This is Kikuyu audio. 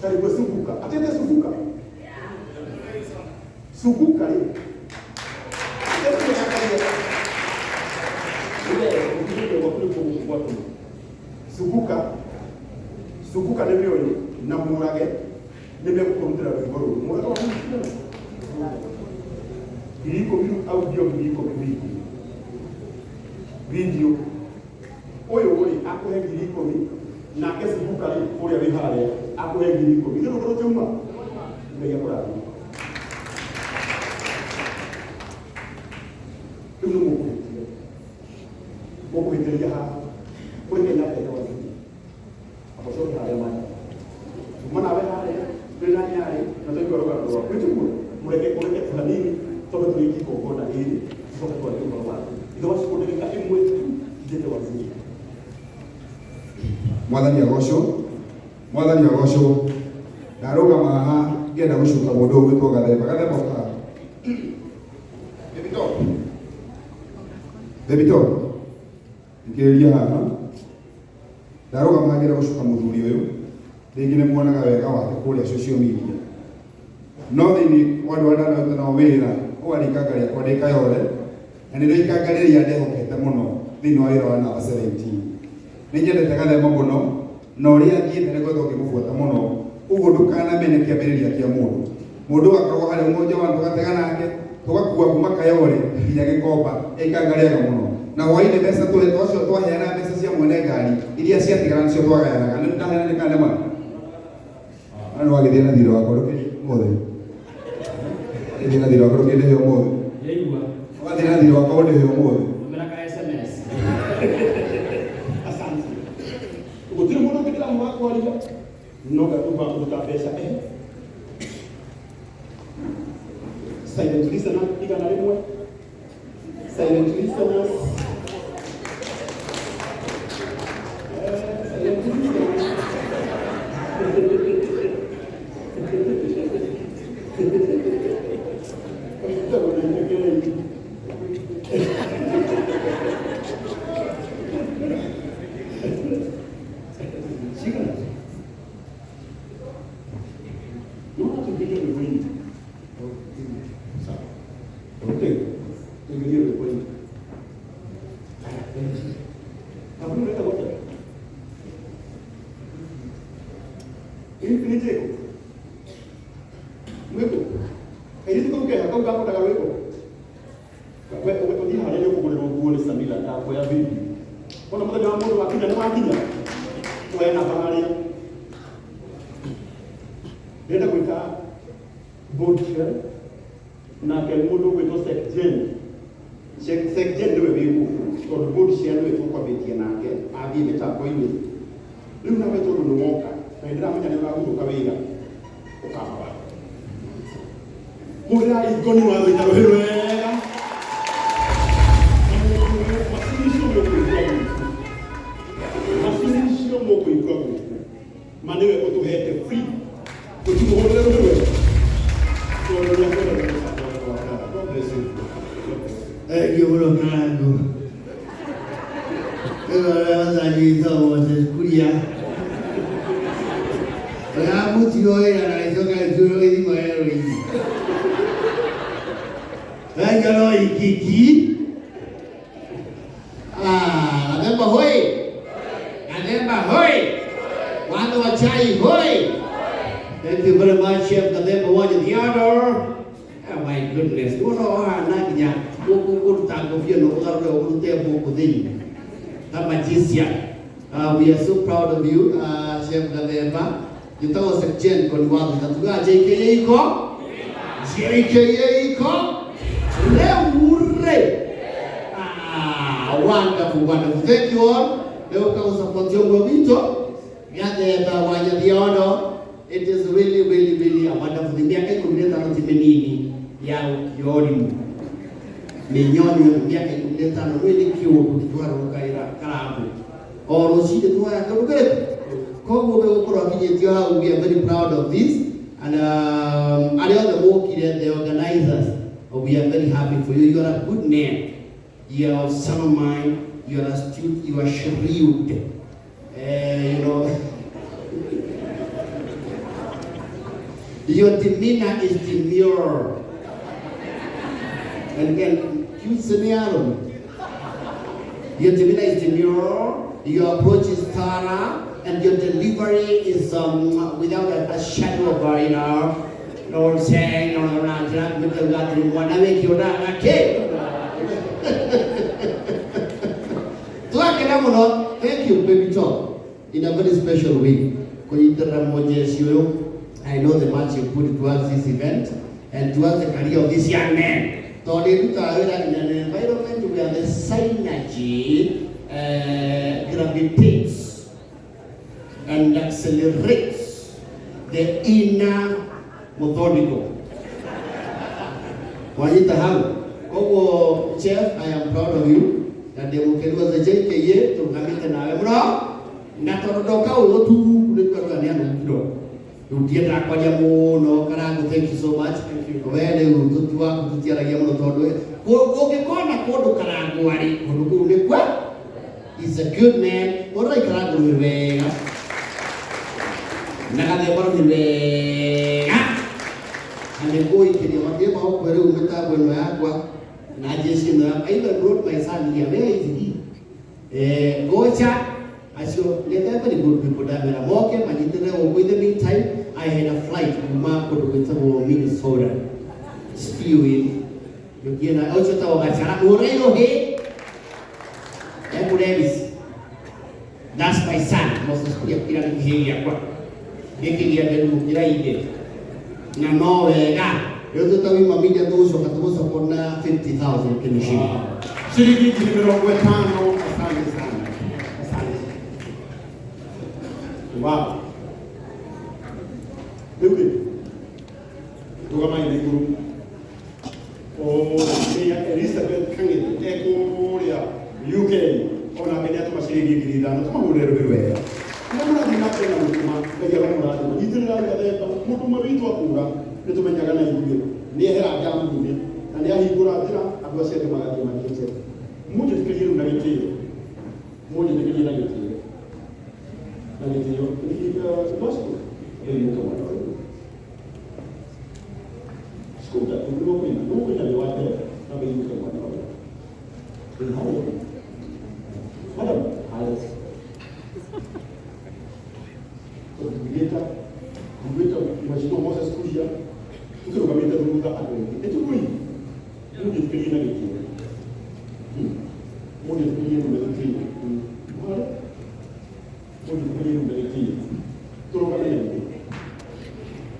Tarĩguo suguka atete suguka suguka rĩ suguka suguka nĩ ũyũ na mũrage nĩ megũkũrutĩra rwĩmbo rũrũ mũrage wa 10,000 audio 10,000 video video ũyũ rĩ akũhe 10,000 nake suguka rĩ ũrĩa wĩ harĩa akũhe 10,000 ithe rũgano rũtiuma Ngai akũrathime. Rĩu nĩ mũkũhĩtia mũkũhĩtĩria haha mũreke Kenyatta waziri acoke harĩa maya tuma nawe harĩa twĩ na nyarĩ na twaigua rũgano rwaku nĩtiguo mũreke ũreke tu hanini tondũ tũrĩkie igongona rĩrĩ tũcoke twarie ũhoro waku ithe wa cukuru ndagĩka ĩmwe tu njĩte waziri. Mwathani agocwo, Mwathani agocwo. Ndarũgama haha ngĩenda gũcuka mũndũ ũyũ gwĩtwo Gathemba. Gathemba ũka. Baby talk. Baby talk. Thikĩrĩria haha. Ndarũgama haha ngĩenda gũcuka mũthuri ũyũ. Rĩngĩ nĩ muonaga wega wake kũrĩa social media. No thĩinĩ wa andũ arĩa ndanaruta nao wĩra, ũyũ arĩ ikanga rĩakwa ndĩ Kayole, na nĩrĩo ikanga rĩrĩa ndehokete mũno thĩinĩ wa wĩra wa namba 17. Nĩ nyendete Gathemba mũno, na ũrĩa thiĩte nĩ ngoretwo ngĩmũbuata mũno. Ũguo ndũkanamene kĩambĩrĩria kĩa mũndũ. Mũndũ akoragwo harĩa ũmũnja wa tũgatega nake, tũgakua kuma Kayole nginya Gĩkomba, ikanga rĩega mũno. Na hwainĩ mbeca tũhe twacio twaheana mbeca cia mwene ngari, iria ciatigara nĩcio twagayanaga. Nĩ ndaheana nĩ kana nĩ ma? Na nĩ wagĩthiĩ na thirĩ wakwa ndũkĩndĩhe ũmũthĩ. Wagĩthiĩ na thirĩ wakwa ndũkĩndĩhe ũmũthĩ. Ndĩraigua. Wathiĩ na thirĩ wakwa ũndĩhe ũmũthĩ. Ndũmĩra ka SMS. Asante. Gũtirĩ mũndũ ũngĩ ndĩramũha kwaria no ngatumba kũruta mbeca eh silent listener 100 silent listeners. Silent listeners. Cigana? Naona tuingilie rwĩmbo-inĩ. Sawa. Okay. Tuingilie rwĩmbo-inĩ. Haya, Kaburi unaenda wote. Infinity ĩko. Mwĩkũ. Kairĩtu kau keha kau gakotaga rwĩmbo. We we ũthiĩ harĩa nĩ ũkũgũrĩrwo nguo nĩ Samira ndakuoya video. Ona mũthenya wa mũndũ wakinya nĩ wakinya. Oya namba harĩa. Ndĩrenda gwĩka board chair nake mũndũ ũgwĩtwo Sekjen. Sekjen nĩwe wĩ gũkũ tondũ board chair nĩwe tũkwambĩtie nake athiĩ mĩtambo-inĩ. Rĩu nawe tondũ nĩ woka na nĩ ndĩramenya nĩ ũrahurũka wĩra ũkamba. Hũrĩrai ngoni watho ina rũhĩ rwega. Macini icio mũkũigua gũkũ. Macini icio mũkũigua gũkũ. Ma nĩwe ũtũhete free. Tũtimũhũrĩre rũhĩ rwega. Tondũ nĩ akwenda gũgũsupport our brother. God bless you. God bless you. Thank you mũno Karangu. Rĩu arĩa matanyitwo Moses Kuria. Ũrĩa mũtirwo wĩra na gĩcoka gĩtuĩrwo gĩthima werũ-inĩ. Thank you no ikiki. Ah, Gathemba hoi. Gathemba hoi. Watho wa chai hoi. Thank you very much, Chef Gathemba Wanja Theodore. Oh my goodness. Wona wahana nginya kũruta ngũbia no ũgarũre ũrute mbũkũ thĩinĩ. Ta magician. We are so proud of you, Chef Gathemba. Njĩtagwo Sekjen Koni wa thutha. Tugaga JKA iko? JKA iko? Rĩu rĩ. Ah, wonderful, wonderful. Thank you all. Rĩu ũkagũsupport ũguo witũ. Gathemba wa Nyathiondo. It is really, really, really a wonderful thing. Mĩaka 15 ti mĩnini ya ũkĩorimũ. Mĩnyoni mĩaka 15 rĩu nĩ kĩũndũ gĩtwarũrũkaĩra karambu. O rũcinĩ tuoya kĩũndũ kĩrĩkũ? Koguo megũkorwo akinyĩtio hau. We are very proud of this. And arĩa othe mokire, the organizers, we are very happy for you. You are a good man. You are of sound mind. You are astute. You are shrewd. Your demeanor is demure. And again, your demeanor is demure, your approach is thorough, and your delivery is without a shadow of, you know what I'm saying, Thank you, baby talk, in a very special way. I know the much you put towards this event and towards the career of this young man. In an environment where the synergy gravitates and accelerates the inner methodical. Wanyita hau. Koguo chef, I am proud of you. Na ndĩmũkenu as a JKA tũrũgamĩte nawe mũno na tondũ ndoka ũyũ tu nĩ twaruga nĩ anũkiro rĩu ndiendaga kwaria mũno. Karangu, thank you so much. We rĩu tũtiwaku tũtiaragia mũno tondũ ũngĩkona kũndũ Karangu arĩ kũndũ kũu nĩ kwa is a good man. Ũrai Karangu rwĩ wega na Gathemba rwĩ wega na nĩngũikĩria makĩria ma gũkwe rĩu mĩtambo ĩno yakwa na jeshi ĩno yakwa. I even brought my son here. Where is he? Gocha acio nĩ very good people. Ndamera moke manyitĩrĩre gũkũ. In the meantime, I had a flight kuma kũndũ gwĩtagwo Minnesota. Stew ngiena ũcio tagwo Gachara ũrairwo hĩ Davis. That's my son Moses Kuria kira gĩkĩhĩ gĩakwa gĩkĩ gĩa nderu gũkĩra ithe na no wega. Rĩu tũtawima media tũgũcoka tũgũcoka na 50,000 Kenya shilling. Shilingi 50,000. Asante sana. Asante. Wow. Rĩu rĩ, rũgamai na igũrũ. O nĩ Elizabeth Kang'ethe ekũrĩa UK, onake nĩ atũma ciringi 5,000. Tũmahũrĩre rũhĩ wega. Arĩa mũrathiĩ na mbere na gũtũma, Ngai aromũrathima. Nyitĩrĩra Gathemba, mũndũ ũmwe witũ akũra nĩ tũmenyaga na ithuĩ nĩ ehera njamu-inĩ na nĩ ahingũra njĩra andũ acio angĩ magathiĩ mathiĩte. Mũnjĩtĩkĩrie rĩu na gĩtĩo, mũnjĩtĩkĩrie na gĩtĩo, na gĩtĩo gospel rĩu mũke mwena ũyũ. Skuta, nĩgũkũina, nĩgũkũina wĩ wa mbere na wĩinũke mwena ũyũ. Rĩu harĩa. Madam, harĩa. Tũngĩta ngwĩta Mheshimiwa Moses Kuria tũkĩrũgamĩte thutha andũ aingĩ ĩtugui mũnjĩtĩkĩrie na gĩtĩo, mũnjĩtĩkĩrie rĩu na gĩtĩo, harĩa mũnjĩtĩkĩrie rĩu na gĩtĩo.